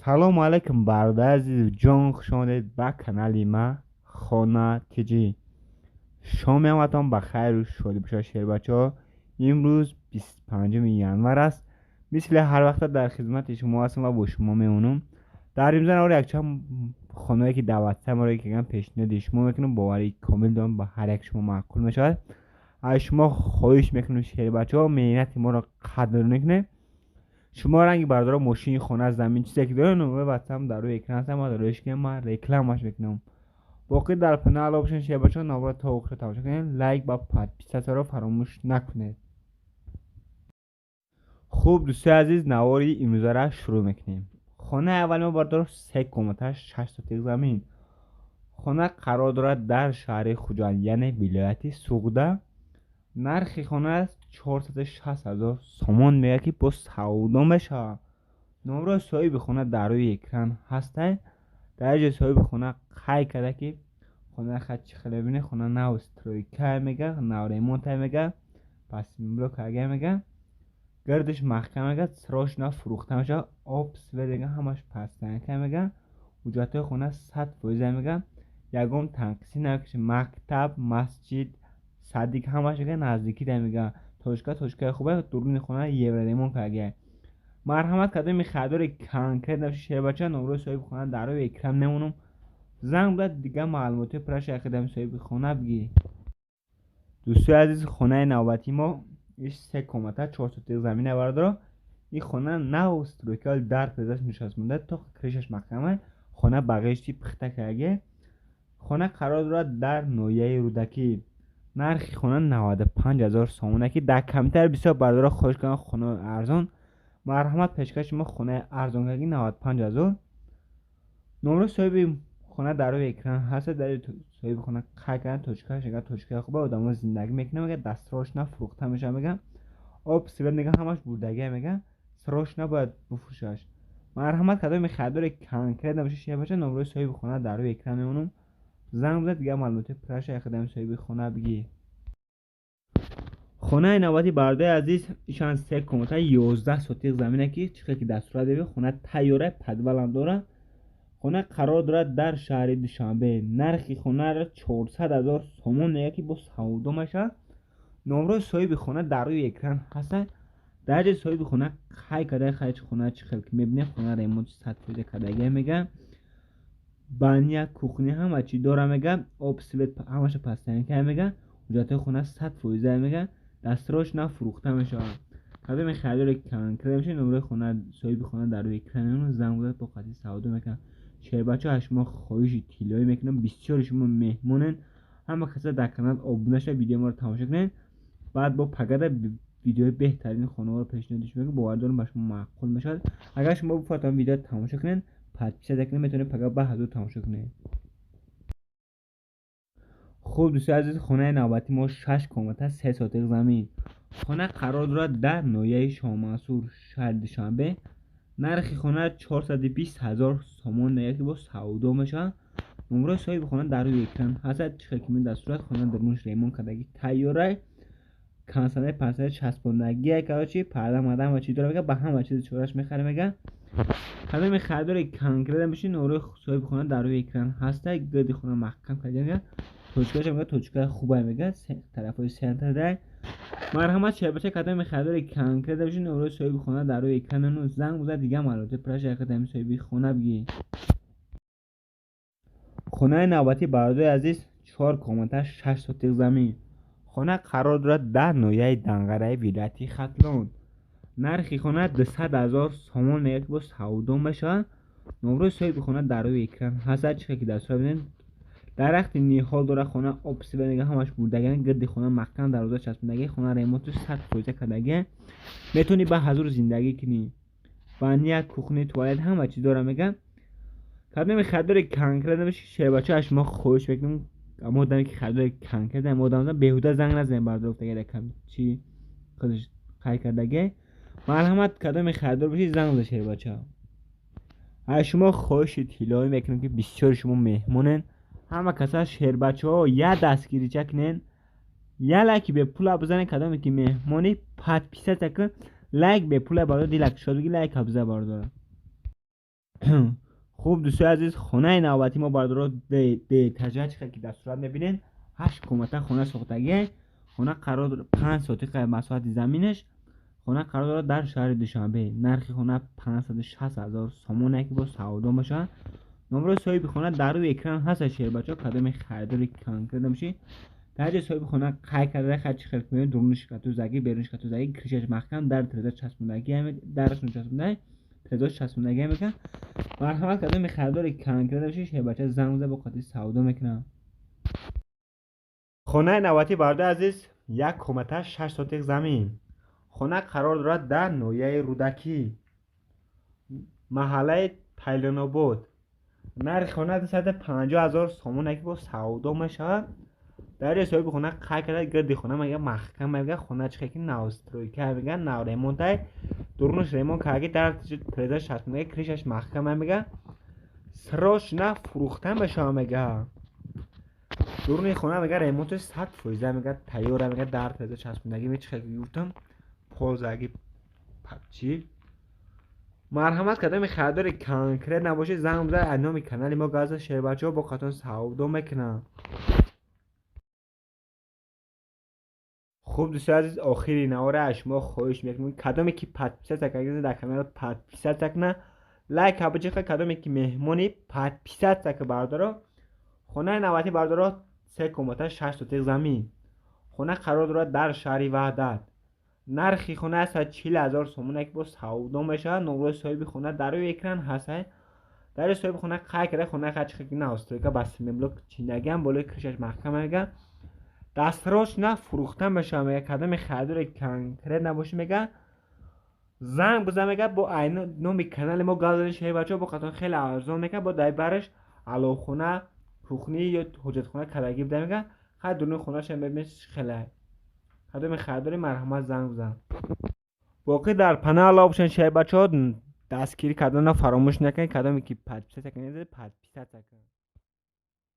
Салому алайкум, бародари азизу ҷон, хуш омадед ба канали ма Хона ТҶ. Шоми ҳаматон ба хайру шодӣ бошад, шербачаҳо. Имрӯз 25 январ аст. Мисли ҳар вақта дар хизмати шумо ҳастам ва бо шумо мемонам. Дар имрӯза навори якчанд хонаое, ки даъватсар моро кардам, пешниҳоди шумо мекунам. Боварии комил дорам, ба ҳар як шумо маъқул мешавад. Аз шумо хоҳиш мекунем, шербачаҳо, меҳнати моро қадр мекунед. Шумо ранги бародаро мошини, хона, замин, чизе ки доред, номаи ватсап дар рӯи экран аст, ма дар рӯи шикам ман рекламаш мекунам. Боқӣ дар паноҳ Аллоҳ бошед, шербачаҳо. Навора то охир тамошо кунед, лайк ва подписаться ро фаромӯш накунед. Хуб, дӯстои азиз, навори имрӯзара шурӯъ мекунем. Хонаи аввали мо, бародаро, се комната, 6 сотих замин. Хона қарор дорад дар шаҳри Хуҷанд, яъне вилояти Суғда. Нархи хона 460 000 сомон мегӯяд, ки бо савдо мешавад. Номрои соҳиби хона дар рӯи экран ҳастай. Дар ҷои соҳиби хона қайд карда, ки хона хат чӣ хеле бибинед, хона нав стройка мега, нав ремонт мега, пасмблок карда мега, гирдиш маҳкам мега, срочно фурӯхта мешавад. Об, свет мега, ҳамаш постоянка мега, ҳуҷҷатҳои хона 100% мега, ягон танқисӣ намекашад. Мактаб, масҷид, садик ҳамаш мега наздикӣ да мега. Точка, точкаи хубе, дуруни хона евроремонт кардагия. Марҳамат, кадоми харидори конкрет набошед, шербача, номрои соҳиби хона дар рӯи экран мемонам. Занг бизад, дигар маълумотҳои пурраша якдами соҳиби хона бигир. Дӯстои азиз, хонаи навбатии мо иш се комната, 4 сотих замина, бародаро. Ин хона нав стройка, дар презаш нишастмонда, то крыша ш маҳкама. Хона ба ғишти пухта кардагия. Хона қарор дорад дар ноҳияи Рӯдакӣ. Нархи хона 95 000 сомона, ки дар камтар бисёр бародаро хоҳиш карданд хонаи арзон. Марҳамат, пешкаши мо хонаи арзон кардаги 95 000. Номрои соҳиби хона дар рӯи экран ҳаст. Дар соҳиби хона қайд кардан, точкааш мега, точкаи хуба, одамо зиндагӣ мекунад мега, дастрочно фурӯхта мешавад мега, об, свет мега, ҳамаш бурдагия мега, срочно бояд бифурӯшаш. Марҳамат, кадоми харидори конкрет набошад, шия, номрои соҳиби хона дар рӯи экран мемонам. Занг бизад, дигар маълумоти пурраша якдами соҳиби хона бигир. Хонаи навбати, бародари азиз, ишан се комната, 11 сотих замина, ки чӣ хел ки дар сурат бибинед, хона тайёра, подвал ам дорад. Хона қарор дорад дар шаҳри Душанбе. Нархи хонаро 400 000 сомон мегӯяд, ки бо савдо мешавад. Номрои соҳиби хона дар рӯи экран ҳастад. Дар ҷои соҳиби хона қайд карда, хайч хона чӣ хел ки мебинед, хона ремонти 100% кардагия мега, баня, кухня, ҳама чӣ дора мега, об, свет ҳамаша постоянка мега, ҳуҷҷатҳои хона 100% мега, дастрочно фурӯхта мешавад. Кадоме харидори конкрет бошед, номрои хона соҳиби хона дар рӯи экран, занг бизад, бо қатъи савдо мекунад. Шербачаҳо, аз шумо хоҳиши тиллоӣ мекунам. Бисёри шумо меҳмонен. Ҳама каса дар канал обуна шавед, видеои моро тамошо кунед. Баъд бо пагада видеои беҳтарини хонаҳоро пешниҳод мекунем. Бовар дорам, ба шумо маъқул мешавад. Агар шумо бифоҳед видеоро тамошо кунед, подписаться кунед, метавонед пага ба ҳазур тамошо кунед. Хуб, дӯстои азиз, хонаи навбати мо шаш комната, 3 сотих замин. Хона қарор дорад дар ноҳияи Шоҳмансур, шаҳри Душанбе. Нархи хона 420 000 сомон мегӯяд, ки бо савдо мешавад. Номрои соҳиби хона дар рӯи экран ҳастад. Чӣ хел ки дар сурат, хона дарунаш ремонт кардаги, тайёрай, кондитсионер, пансионер часпондагия, короче, парда мада ҳама чиз дора мега, ба ҳама чизи чораш мехарем мега. Кадоме харидори конкрет бошед, номрои соҳиби хона дар рӯи экран ҳастад. Гирди хона маҳкам карда мега, точкаша мега, точкаи хубай мега, тарафҳои центр дай. Марҳамат, шербача, кадоме харидори конкрет бошед, номрои соҳиби хона дар рӯи экран, занг бизад, дигар маълумоти пурраша якдами соҳиби хона бигир. Хонаи навбатӣ, бародари азиз, чор комната, 6 сотих замин. Хона қарор дорад дар ноҳияи Данғараи вилояти Хатлон. Нархи хона 200 000 сомон мегӯяд, ки бо савдо мешавад. Номрои соҳиби хона дар рӯи экран ҳастад. Чӣ хел ки дар сурат бибинед, дарахти ниҳол дорад хона, об, свет мега, ҳамаш бурдагия, гирди хона маҳкам дарвоза часпондагия, хона ремонту 100% кардагия, метавонӣ ба ҳазур зиндагӣ кунӣ. Баня, кухня, туалет, ҳама чиз дора мега. Кадоме харидори конкрет набошед, шербача, аз шумо хоҳиш мекунем, мо одаме ки харидори конкрет, мо одам беҳуда занг назанем, бародар, гуфтагия чи худаш қайд кардагия. Марҳамат, кадоме харидор бошед, занг бизад, шербача. Аз шумо хоҳиши тиллоӣ мекунем, ки бисёри шумо меҳмонен. Ҳама каса, шербачаҳо, як дастгирича кунен, як лайки бепула бизанед. Кадоме ки меҳмонӣ, подписаться кун, лайк бепула, бародар, дилак шод биги, лайка биза, бародар. Хуб, дӯстои азиз, хонаи навбатӣ мо, бардоро, ду этажа. Чӣ хел ки дар сурат мебинед, ҳашт комната хона сохтагие. Хона қарор дорад 5 сотиқа масоҳати заминаш. Хона қарор дорад дар шаҳри Душанбе. Нархи хона 560 000 сомоне, ки бо савдо мешавад. Номрои соҳиби хона дар рӯи экран ҳаст, шербачаҳо. Кадоме харидори конкрет мешӣ, дар ҷои соҳиби хона қайд карда. Хай, чӣ хел мебинед, дуруни шикатузагӣ, беруни шикатузагӣ, крышаш маҳкам, дар тиреза часпондагӣ, дарашон часпонда, тирезаош часпондагӣ мекунад. Марҳамат, кадоме харидори конкрет мешӣ, шербача, занг зада, бо қатъи савдо мекунам. Хонаи навбатӣ, бародари азиз, як комната, 6 сотих замин. Хона қарор дорад дар ноҳияи Рӯдакӣ, маҳаллаи Тайлонобод. Нархи хона 250 000 сомоне, ки бо савдо мешавад. Дар ҷои соҳиби хона қайд карда, гирди хона мега маҳкам. Мега, хона чӣ ки новстройка, мега, нав ремонтай, дурунаш ремонт кардаги, дар тиреза часпондаги, крышаш маҳкам. Мега, срочно фурӯхта мешавад. Мега, дуруни хона, мега, ремонташ 100%, мега, тайёра. Мега, дар тиреза часпондагӣ, чӣ хел гуфтам, ползаги чӣ. Марҳамат, кадоми харидори конкрет набошед, занг бизанед, аз номи канали мо газа, шербачаҳо, бо қатон савдо мекунанд. Хуб, дӯстои азиз, охири навора аз шумо хоҳиш мекунем: кадоме ки подписаться кардед дар канал, подписаться куна, лайк биҷиқа. Кадоме ки меҳмони, подписаться ка, бардоро. Хонаи навбатӣ, бардоро, се комната, 6 сотих замин. Хона қарор дорад дар шаҳри Ваҳдат. Нархи хона 140 000 сомоне, ки бо савдо мешавад. Номрои соҳиби хона дар рӯи экран ҳаст. Дар ҷои соҳиби хона қайд карда, хона чихел новстройка, ба симблок чиндагиам, болои крышаш маҳкам. Мега, дастрочно фурӯхта мешавад. Мега, кадоме харидори конкрет набошӣ, мега, занг бизан. Мега, бо номи канали мо гап задани, шербачаҳо, бо қатон хеле арзон. Мега, бо дар бараш аловхона, кухни ё ҳоҷатхона кардагӣ буда. Мега, хай, дуруни хонаша мебинед, хеле. Кадоме харидори, марҳамат, занг бизан. Боқӣ дар паноҳ Аллоҳ бошанд, шербачаҳо. Дастгирӣ карданро фаромӯш накунед. Кадоме ки подписаться кунед, подписаться кунед.